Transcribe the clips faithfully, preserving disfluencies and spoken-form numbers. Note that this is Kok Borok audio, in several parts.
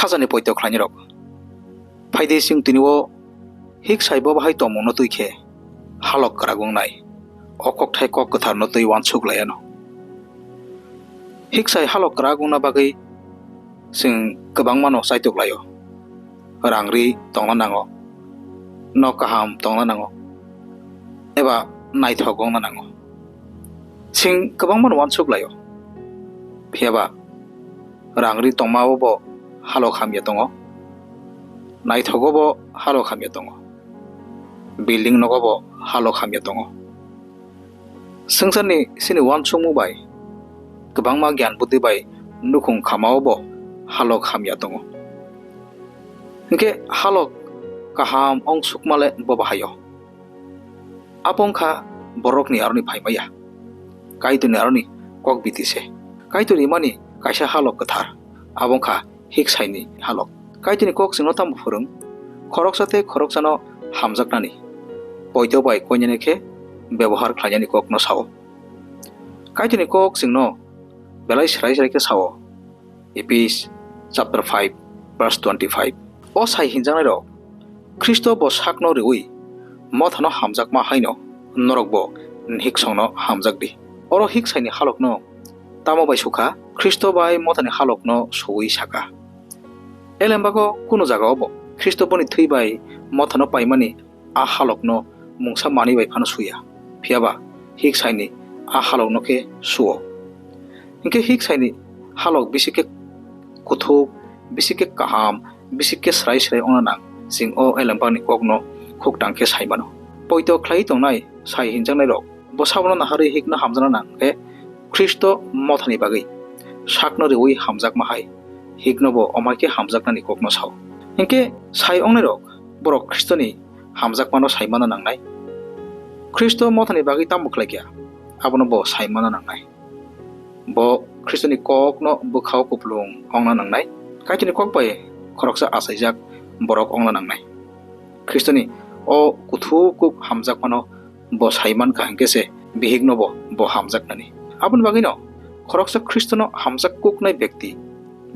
Khajani poito khlainirok, phaidi chwng tini o hik sai bo bahai tongmungno twi khe halok kwrak wngnai. O kokthai kok kwtharno twi uansuk lai anw. Hik sai halok kwrak wngna bagwi chwng kwbangmano chaitok lai-o. Rang ri tongna nango, nok kaham tongna nango, eba naithok wngna nango. Chwng kwbangmano uansuk lai-o. Phiya ba rang ri tongma-o bo halok hamya tongo, naithogo bo halok hamya tongo, building nogo bo halok hamya tongo. Swngcharni chini uansukmung bai, kwbangma gyan buddhi bai nukhung khama-o bo halok hamya tongo. Hinkhe halok kaham wng sukmale bo bahai-o. Abo wngkha borokni aroni phaimaya. Kaitorni aroni kok biti se. Kaitor rimani kaisa halok kwthar, abo wngkha hik saini halok. Kaitorni kok chwngno tamo phwrwng? Khoroksa tei khoroksano hamjaknani, poito bai koinani khe bebohar khlainani kokno sao. Kaitorni kok chwngno belai srai srai khe sao. Ephes chapter five, verse twenty-five. O sai hinjaknairok, Khristo bo sakno riui mothano hamjakma haino norokbo hiksongno hamjak di. Oro hik saini halokno tamo bai sukha? Khristo bai mothani halokno suui saka. Elembago kunu jagao bo Khristo boni thwi bai mothano paimani a halokno mungsa manwi bai phano suya, phiya ba hik saini a halokno khe suo. Hinkhe hik saini halok bisi khe kuthuk, bisi khe kaham, bisi khe srai srai wngna nang, chwng o elembakni kokno khuk tang khe sai mano. Poito khlai tongnai sai hinjaknairok, bo sabono naharwi hikno hamjakna nang khe Khristo mothani bagwi sakno riui hamjakma hai hikno bo omai khe hamjaknani kokno sao. Hinkhe sai ongnairok borok Khristoni hamjakmano sai manna nangnai. Khristo mothani bagwi tamo khlai kha, abono bo sai manna nangnai. Bo Khristoni kokno bwkhao kupulung ongna nangnai. Kaitorni kok bai khoroksa achaijak borok ongna nangnai. Khristoni o kuthuk kuk hamjakmano bo sai mankha hinkhe se bihikno bo, bo hamjaknani. Aboni bagwino khoroksa Khristono hamjak kuknai bekti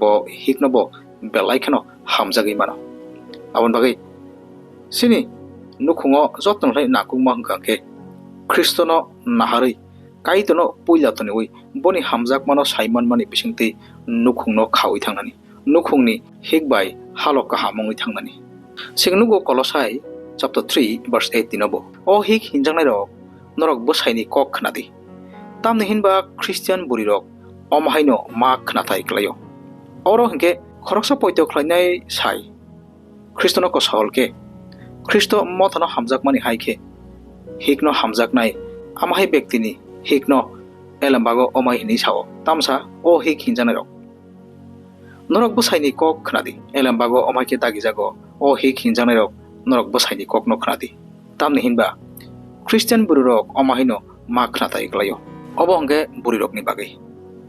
bo hikno bo belai kheno hamjagwi mano. Aboni bagwi chini nukhungo jotono khlai nangkukma hwnkha khe Khristono naharwi Kaitorno puila toniwi boni hamjakmano sai manmani bisingtwi nukhungno khaui thangnani, nukhungni hik bai halok kaham wngwi thangnani. Chwng nugo Kolosai chapter three verse eight ni no bo, "O hik hinjaknairok, norok bwsaini kok khna di." Tamni hinba Khristian bwrwirok omo haino ma khnathai kwlaio. Oro hinkhe khoroksa poito khlainai sai Khristono kosol khe, Khristo mothano hamjakmani hai khe hikno hamjaknai, ama hai bektini hikno elembago omai hinwi sao. Tamsa o hik hinjaknairok, norok bwsaini kok khna di. Elembago omai khe dagijago, o hik hinjaknairok, norok bwsaini kokno khna di. Tamni hinba Khristian bwrwirok omo haino ma khnathai kwlaio. Obo hwnkhe bwrwirokni bagwi.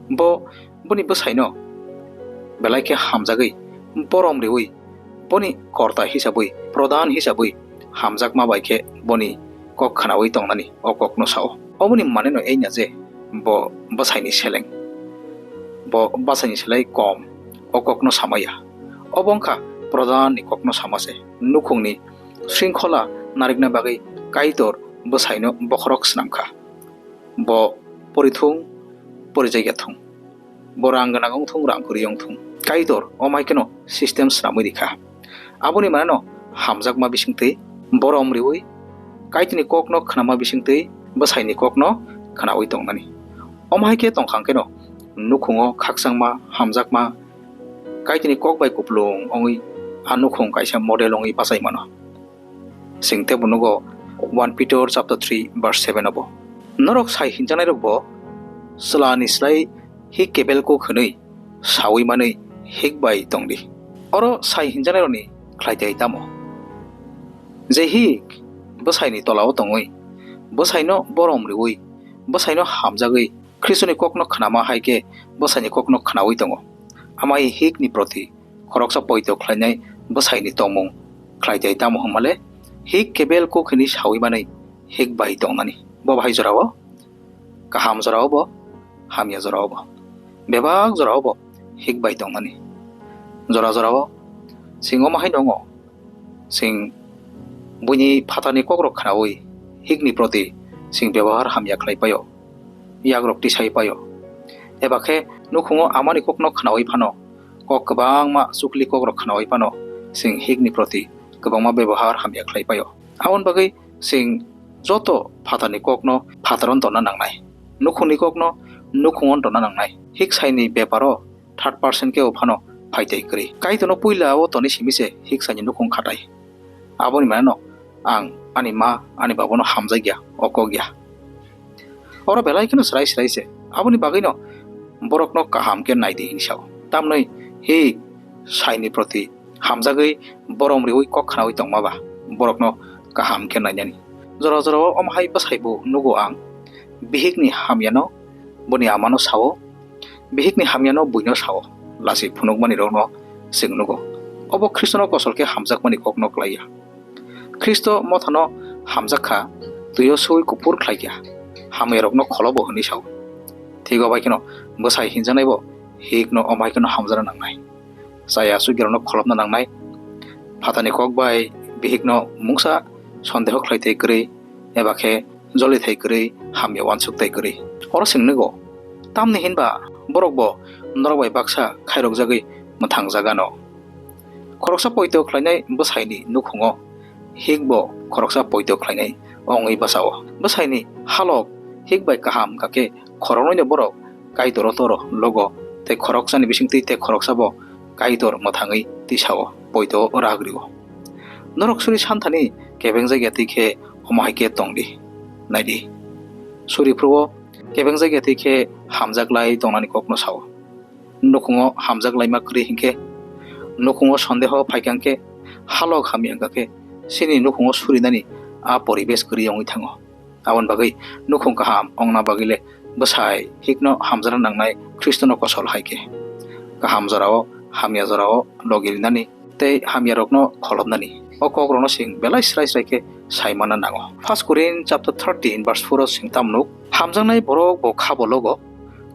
Bo boni bwsaino belai khe hamjagwi, borom riui, boni korta hisabwi, prodhan hisabwi hamjakma bai khe boni kok khnaui tongnani o kokno sao. Oboni maneno eina je bo bwsaini seleng, bo bwsaini selai kom o kokno samaya. Obo wngkha prodhanni kokno sama se. Nukhungni sringkhola narikna bagwi Kaitor bwsaino bokhorok swnamkha. Bo porithung, porijagya thung. Bo rang gwnang wngthung, rang kwrwi wngthung. Kaitor omai kheno system swnamwi rikha. Aboni maneno hamjakma bisingtwi, borom riui, Kaitorni kokno khnama bisingtwi, bwsaini kokno khnaui tongnani. Omo hai khe tongkha hwnkhe no nukhungo khakchangma, hamjakma, Kaitorni kok bai kupulung wngwi a nukhung kaisa model wngwi bachai mano. Chwng teibo nugo one Peter chapter three verse seven o bo. Norok sai hinjaknairok bo chwlani slai hik kebel kuk hwnwi saui manwi hik bai tong di. Oro sai hinjaknairokni khlai tei tamo? Je hik bwsaini tolao tongwi, bwsaino borom riui, bwsaino hamjagwi, Khristoni kokno khnama hai khe bwsaini kokno khnaui tongo. Amai hikni proti khoroksa poito khlainai bwsaini tongmung khlai tei tamo hwnmale, hik kebel kuk hwnwi saui manwi hik bai tongnani. Bo bahai jorao, kaham jorao bo, hamya jorao bo, bebak jorao bo hik bai tongnani. Jora jorao chwng omo hai nwngo, chwng buini phatarni kokrok khnaui hikni proti chwng bebohar hamya khlai paio, yagrok tisai paio. Eba khe nukhungo amani kokno khnaui phano, kok kwbangma chukli kokrok khnaui phano chwng hikni proti kwbangma bebohar hamya khlai paio. Aboni bagwi chwng joto phatarni kokno phataro tonna nangnai, nukhungni kokno nukhungo tonna nangnai. Hik saini beparo third person khe o phano phaitai kwrwi. Kaitorno puila o tonwi simi se hik saini nukhung khatai. Aboni maneno ang ani ma, ani babano hamjakya, o kok ya. Oro belai kheno srai srai se. Aboni bagwino borokno kaham khe nai di hini sao. Tamni hik saini proti hamjagwi borom riui kok khnaui tongma ba borokno kaham khe nainani. Jora jorao omo hai bwsai bo nugo ang, bihikni hamyano boni amano sao, bihikni hamyano buino sao, lasi phunukmani rokno chwng nugo. Obo Khristono kosol khe hamjakmani kokno klaiya. Khristo mothano hamjak kha, twio sui kuphur khlaikha, hamyarokno kholobo hwnwi sao. Thik obai kheno bwsai hinjaknaibo hikno omo hai kheno hamjana nangnai. Chaya chukyarokno kholopna nangnai. Phatarni kok bai bihikno mungsa sondeho khlai thai kwrwi, eba khe joli thai kwrwi, hamya uansuk thai kwrwi. Oro chwng nugo, tamni hinba borok bo norok bai baksa khairokjagwi mwthang jagano. Khoroksa poito khlainai bwsaini nukhungo hik bo khoroksa poito khlainai wngwi bwsao. Bwsaini halok hik bai kaham hwnkha khe khoroknwino borok Kaitor o toro logo, tei khoroksani bisingtwi tei khoroksa bo Kaitor mwthangwi tisao, poito o rak rio. Norok suri santhani kebengjak ya twi khe omo hai khe tong di. Nai di, suri phuru o kebengjak ya twi khe hamjak lai tongnani kokno sao. Nukhungo hamjak laima kwrwi hinkhe, nukhungo sondeho phaikha hinkhe, halok hamya wngkha khe, chini nukhungo surinani a poribesh kwrwi wngwi thango. Aboni bagwi nukhung kaham wngna bagwi le bwsai hikno hamjana nangnai Khristono kosol hai khe. Kaham jorao, hamya jorao logi rinani tei hamyarokno kholopnani. O kokrokno chwng belai srai srai khe sai manna nango. First Korin chapter thirteen verse four o chwng tamo nuk, "Hamjaknai borok bo khabo logo,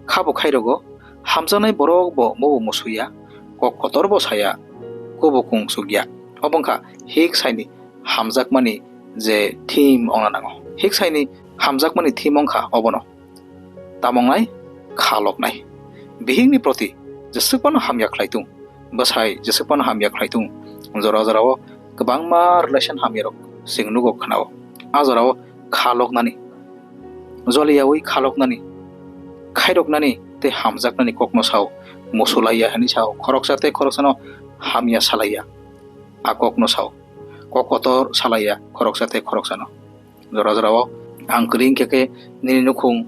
khabo khairogo, hamjaknai borok bo mubo musuya, kok kotor bo saya, kubo kung sukya." Obo wngkha hik saini hamjakmani je theme wngna nango. Hik saini hamjakmani theme wngkha obono. Tamo wngnai? Kha loknai. Bihikni proti jeswk phano hamya khlai tung, bwsai jeswk phano hamya khlai tung, jora jorao kwbangma relation hamyarok chwng nugo khwnao. A jorao kha loknani, joliyaui kha loknani, khairoknani tei hamjaknani kokno sao, musulaiya hwnwi sao, khoroksa tei khoroksano hamya salaiya, a kokno sao, kok kotor salaiya khoroksa tei khoroksano. Jora jorao ang kwrwi wngkha khe nini nukhung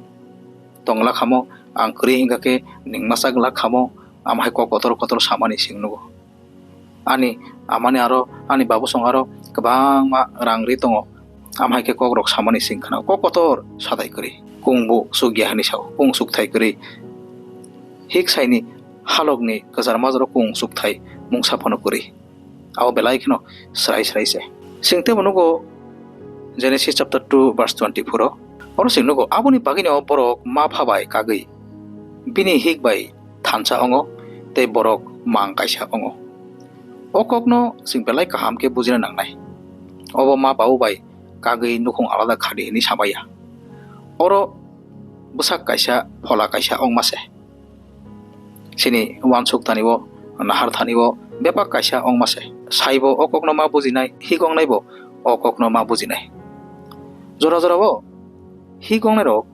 tongla khamo, ang kwrwi wngkha khe ning masa glak khamo, amo hai kok kotor kotor samani chwng nugo. Ani amani aro ani babosong aro kwbangma rang ri tongo, amo hai khe kokrok samani chwng khna kok kotor sadai kwrwi. Kung bo sukya hwnwi sao, kung sukthai kwrwi. Hik saini halokni kwchar majaro kung sukthai mungsa phano kwrwi. Abo belai kheno srai srai se. Chwng teibo nugo Genesis chapter two verse twenty-four o. Oro chwng nugo, "Aboni bagwino borok ma pha bai kagwi bini hik bai thansa wngo, tei borok mang kaisa wngo." O kokno chwng belai kaham khe bujina nangnai. Obo ma babu bai kagwi nukhung alada khadi hwnwi samaya. Oro bwsak kaisa, phola kaisa wngma se. Chini uansuk thani o, nahar thani o, bebak kaisa wngma se. Saibo o kokno ma bujinai, hik wngnaibo o kokno ma bujinai. Jora jora o hik wngnai rok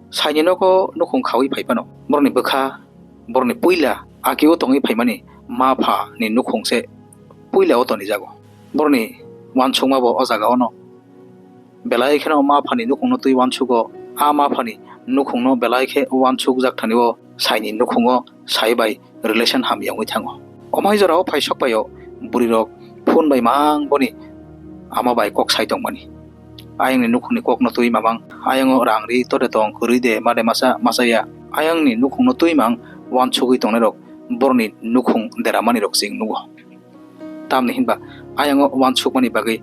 saini nogo nukhung khaui phai phano, borokni bwkha, borokni puila aki o tongwi phaimani ma pha ni nukhung se puila o tonijago. Borokni uansukma bo o jaga ono belai kheno ma phani nukhungno twi uansugo. A ma phani nukhungno belai khe uansukjak thani o saini nukhungo sai bai relation hamya wngwi thango. Omo hai jorao phai sok pai o bwrwi rok phone bai mang boni ama bai kok sai tongmani. Ayangni nukhungni kokno twi mamang, ayang o rang ri tode tong kwrwi de made masa masa ya. Ayangni nukhungno twi mang uansugwi tongnai rok borokni nukhung deramani rok chwng nugo. Tamni hinba ayang o uansukmani bagwi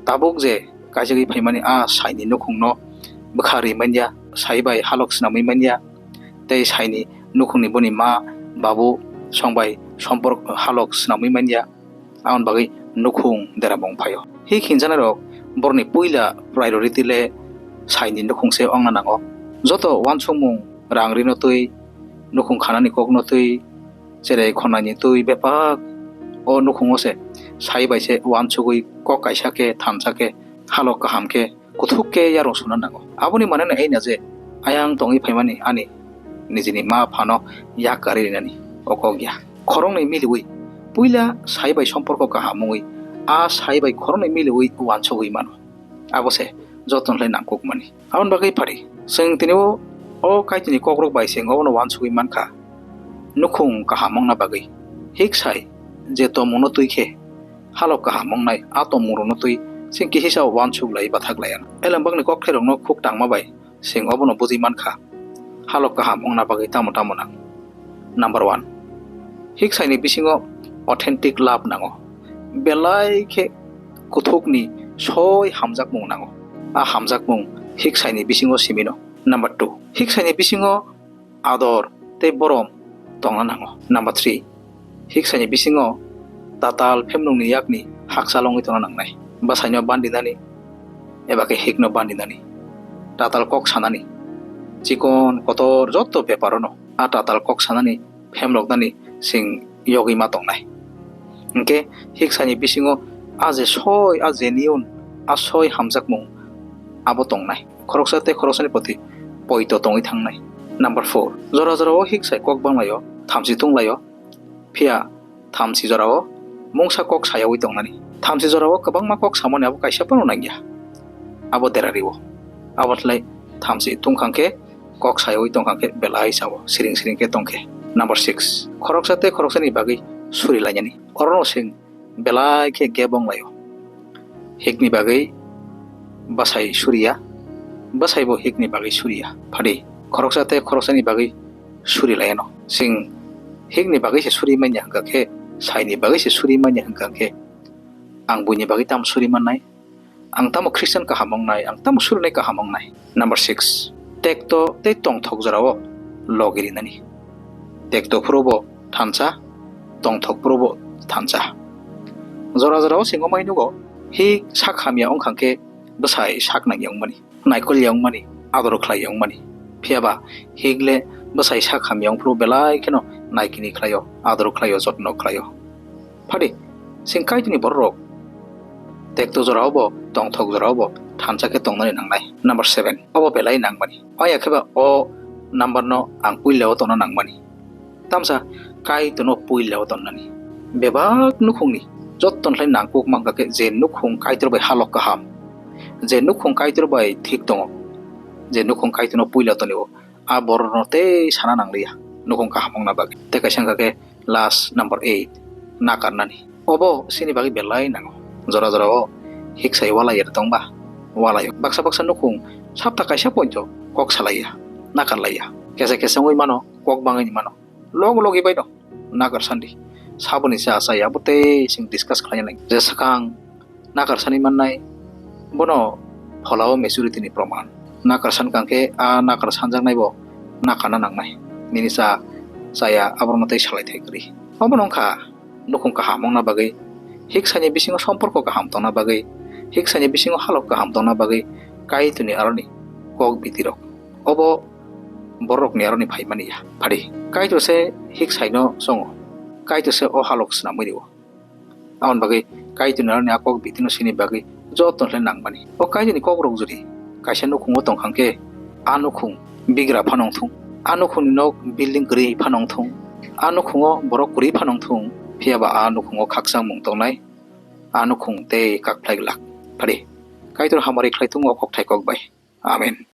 tabuk je kaijagwi phaimani a saini nukhungno bwkha ri manya, sai bai halok swnamwi manya, tei saini nukhungni boni ma babu song bai sompork halok swnamwi manya, aboni bagwi nukhung deramung phaio. Hik hinjanairok borokni puila priority le saini nukhung se wngna nango. Joto uansukmung rang rino twi, nukhung khanani kokno twi, cherai khornaini twi bebak o nukhungo se sai bai se uansugwi kok kaisa khe thansa khe halok kaham khe kuthuk khe yarwng suna nango. Aboni maneno ei na je ayang tongwi phaimani ani nijini ma phano yak karwi rinani o kok ya. Khoroknwi miliwi puila sai bai somporko kaham wngwi a sai bai khoroknwi miliwi uansugwi mano. Abo se joto khlai nangkukmani. Aboni bagwi phari chwng tini o, o Kaitorni kokrok bai chwng obono uansugwi mankha. Nukhung kaham wngna bagwi hik sai je tongmungno twi khe halok kaham wngnai a tongmungrokno twi chwng kihisa uansuk lai bathak lai ano. Elembakni kokthairokno khuk tangma bai chwng obono bujwi mankha halok kaham wngna bagwi tamo tamo nang. Number one, hik saini bisingo authentic love nango. Belai khe kuthukni soi hamjakmung nango. A hamjakmung hik saini bisingo simino. Number two, hik saini bisingo ador tei borom tongna nango. Number three, hik saini bisingo tatal phemlungni yakni hakchal wngwi tongna nangnai. Bwsaino bandinani eba khe hikno bandinani, tatal kok sanani, chikon kotor joto beparono a tatal kok sanani phemloknani chwng yogwi ma tongnai. Hinkhe hik saini bisingo a je soi, a genuine, a soi hamjakmung abo tongnai. Khoroksa tei khoroksani proti poito tongwi thangnai. Number four, jora jorao hik sai kok banglaio, thamchi tunglaio, phiya thamchi jorao mungsa kok sayaui tongnani. Thamchi jorao kwbangma kok samani abo kaisa phano nangya. Abo derario. Abo thlai thamchi tungkhang khe kok sayaui tongkhang khe belai sao, siring siring khe tongkhe. Number six, khoroksa tei khoroksani bagwi suri lainani. Orono chwng belai khe gap wng laio. Hikni bagwi bwsai suriya, bwsaibo hikni bagwi suriya. Phadi khoroksa tei khoroksani bagwi suri laiano. Chwng hikni bagwi se suri manya hwnkha khe, saini bagwi se suri manya hwnkha khe, ang buini bagwi tamo suri mannai? Ang tamo Christian kaham wngnai, ang tamo surinai kaham wngnai? Number six, tekto tei tongthok jorao logi rinani. Tekto phuru bo thansa, tongthok phuru bo thansa. Jora jorao chwng omai nugo, hik sak hamya wngkhang khe bwsai sak nangya wngmani, naikolya wngmani, ador khlaiya wngmani. Phiyaba hik le bwsai sak hamya wngphuru belai kheno naikini khlaio, ador khlaio, jotno khlaio. Phadi, chwng Kaitorni bororok tekto jorao bo, tongthok jorao bo thansa khe tongnani nangnai. Number seven, obo belai nangmani. Oya khe ba o number no ang puila o tongna nangmani. Tamsa Kaitorno puila o tongnani. Bebak nukhungni jottoni khlai nangkuk mankha khe je nukhung Kaitor bai halok kaham, je nukhung Kaitor bai thik tongo, je nukhung Kaitorno puila tonio, a borokno tei sana nangliya nukhung kaham wngna bagwi. Tei kaisa wngkha khe last number eight, nakarnani. Obo chini bagwi belai nango. Jora jorao hik sai walai ya tongba, walaio. Baksa baksa nukhung sapta kaisa poito kok salaiya, nakarlaiya. Kesa kesa wngwi mano, kok bangwi mano. Logo logi baino nakar sandi. Saboni cha cha ya bo tei chwng discuss khlaina nang. Je swkang nakar sani mannai, bono pholao maturity ni proman. Nakar san kang khe a nakar sanjaknai bo nakarna nangnai. Nini cha chaya aborokno tei salai thai kwrwi. Obono wngkha nukhung kaham wngna bagwi, hik saini bisingo somporko kaham tongna bagwi, hik saini bisingo halok kaham tongna bagwi Kaitorni aroni kok bitirok. Obo bororokni aroni phaimani ya. Phadi, Kaitor se hik saino chongo, Kaitor se o halok swnamwi rio. Aboni bagwi Kaitorni aroni a kok bitino sini bagwi joto khlai nangmani. O Kaitorni kokrok jodi kaisa nukhungo tongkhang khe, a nukhung bigra phano wngthung, a nukhungni nok building kwrwi phano wngthung, a nukhungo borok kwrwi phano wngthung, phiyaba a nukhungo khakchangmung tongnai, a nukhung tei kakphlai glak. Phadi, Kaitor hamari khlai tongo o kokthai kok bai. Amen.